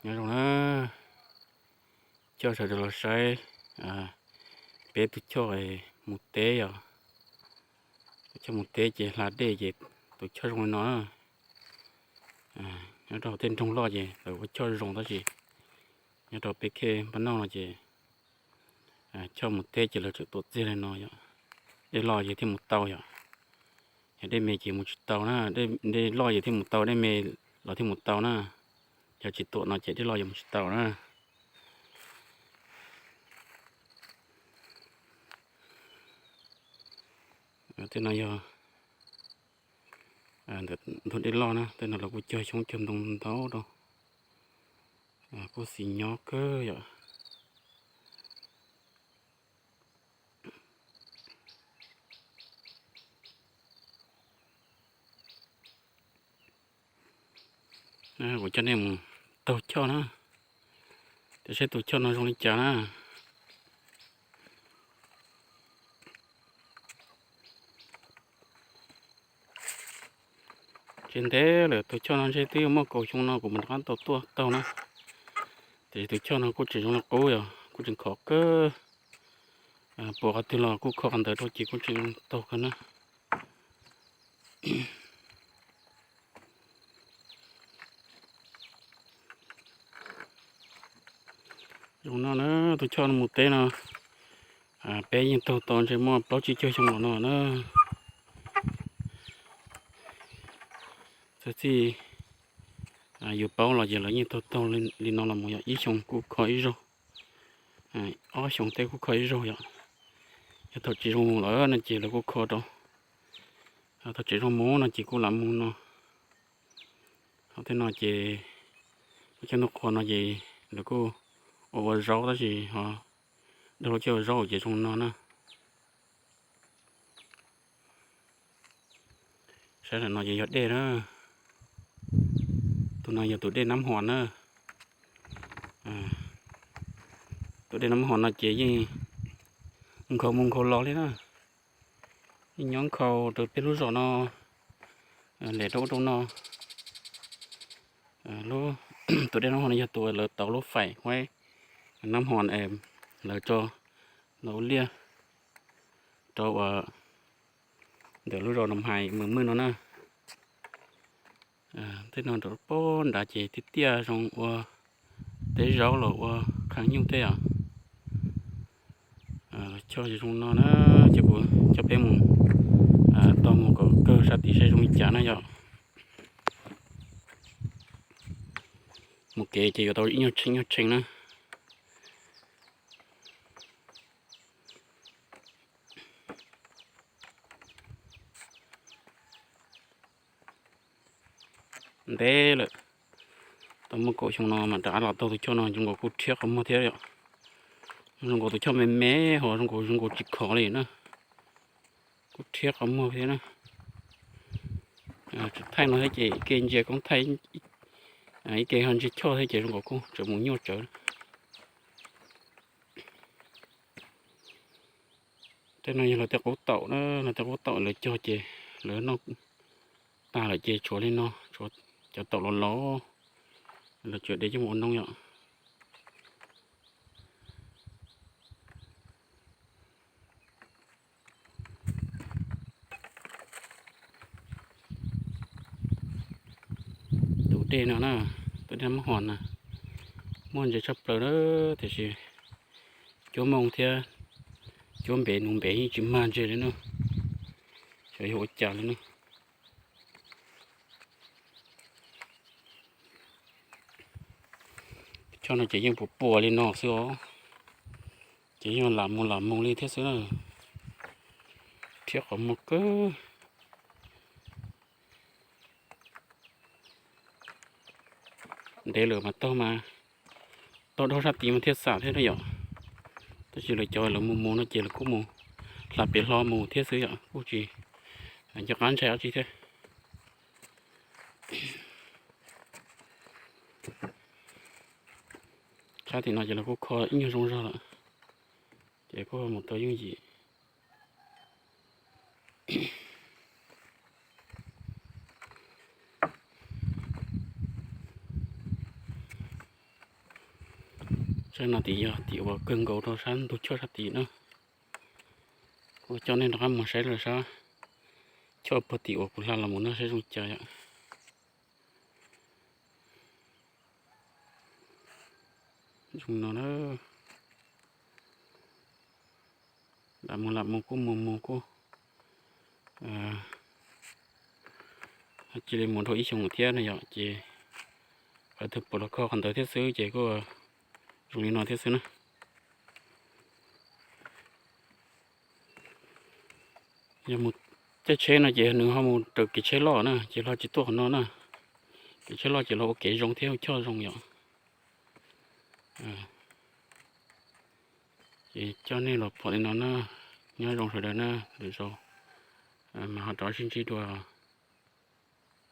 Nyob zoo na, coj sawv daws los saib peb tus choj mus teb yom. Tus choj mus teb ces hla dej ces tus choj zoo li no. Nyob rau tej nroog loj ces lawv ua choj zoo tab sis nyob rau peb khej npaj noj no ces choj mus teb ces lawv tseem tuam txiag li no yom. Dej loj ces thiaj mus tau yom. Yog dej me ces mus tsis tau na, dej loj ces thiaj mus tau, dej me los thiaj mus tau na. Yog tsis tuam no ces dej loj yuav mus tsis tau na. Tej no yog ntug dej loj na, tej no lawv kuj cog xyoob cog ntoo ntau rau, kuj xis nyob kawg yom. Kuv coj nej mus taug choj na, tias seb tus choj no zoo li cas na. Tsis ntev lawm, tus choj no ntshe twb yuav muaj kaum xyoo no kuv mam rov qab tau tuaj taug na. Tiam sis tus choj no kuj tseem zoo li qub yom, kuj tseem khov kawg. Pom qhov twg los kuj kho qhov ntawd rau ces kuj tseem taug kawg na. Zoo no na, tus choj no mus teb no, peb yeej taug tau ntshe muaj plaub tsib caug xyoo los no na. Txawm txij yus paub los ces lawv yeej taug taug li no los mus yom, ib xyoo kuj kho ib zaug, ob xyoo tej kuj kho ib zaug yom. Yog thaum tsis zoo mus lawm no ces lawv kuj kho rau, thaum tsis zoo mus no ces kuj lam mus no. Ho tej no ces lub caij ntuj qhua no ces lawv kuj ua ua zaub tab sis ho dag lub caij ua zaub ces zoo no na. Saib no ces yog dej na. Tus no yog tus dej Nab Hos na. Tus dej Nab Hos no ces yeej nkhaus mus nkhaus los li na. Yeej nyob nkhaus rau peb lub zos no, lem rau ub rau no. Tus dej Nab Hos no yog tus lawv tauv lub faim Huaib Nab Hos, lawv tso los ua liaj rau uas ntawm lub zos Noo Hais Mws Mwj no na. Tej no rau pem nrad ces tiaj tiaj zoo ua teb zaub los ua qhov nyuj tej os. Choj zoo no na, ces kuv coj peb mus taug mus kom kawg sab tid seb zoo li cas na yom. Mus kev ces yuav tau ib nyuag tshee nyuag tshee na. Ntev lawm, tau muaj kaum xyoo no mam rov qab los taug tus choj no, zoo nkaus kuj rhiab qhov muag thiab yom. Zoo nkaus tus choj me me ho zoo nkaus zoo nkaus tsis khov li na. Kuj rhiab qhov muag thiab na. Thaij no thiab ces ib ke ntsia koob thaij, ib ke ho ntsia choj thiab ces zoo nkaus kuj tseem mus nyuaj tsawv. Tej no yog lawv tej qub taum na, lawv tej qub taum lawv cog ces lawv noj tag lawm ces tshuav li no, tshuav cov taum los laus, lawv tsuas de coj mus ua noob yom. Tus dej no na, tus dej Nab Hos na, muaj ntses tshaj plaws na, tiam sis cuab moo thiab cuab npev nuv npev yeej tsis mag ntses li na, xyov yog ua cas li na. Choj no ces yeej puas puas li no xwb os, ces yeej lam mus lam mus li thiab xwb na, rhiab qhov muag kawg. Ntev lawm mas taug mas, taug dhau sab tid mas thiaj xam thiab na yom. Tab sis lawv cov lawv mus mus no ces lawv kuj mus hla pem hlo mus thiab xwb yom, kuj tsis nco qab ntshai dab tsi thiab. Sab tim no ces lawv kuj kho ib nyuag zoo zog lawm, ces kuj mus tau yooj yim. Sab no tim yog tim uas kawg nkaus rau sab ntug choj sab tim na. Kuv coj nej rov qab mus saib lawm sab choj puag tim uas kuv hla los mus no saib zoo cas yom. Zoo no na. Lam mus lam mus kuj mus mus kuj cia li mus dhau ib xyoos thiab no yom, ces qhov twg pom los kho qhov ntawd thiab xwb ces kuj zoo li no thiab xwb na. Yog mus caij tsheb no ces nws ho mus raws kev tsheb loj na, ces ho tsis tuaj qhov no na. Kev tsheb loj ces los ua kev zoo thiab ua choj zoo yom. Ces coj nej los pom li no na, nyob zoo sawv daws na, lwm zaus mas ho rov sib ntsib dua.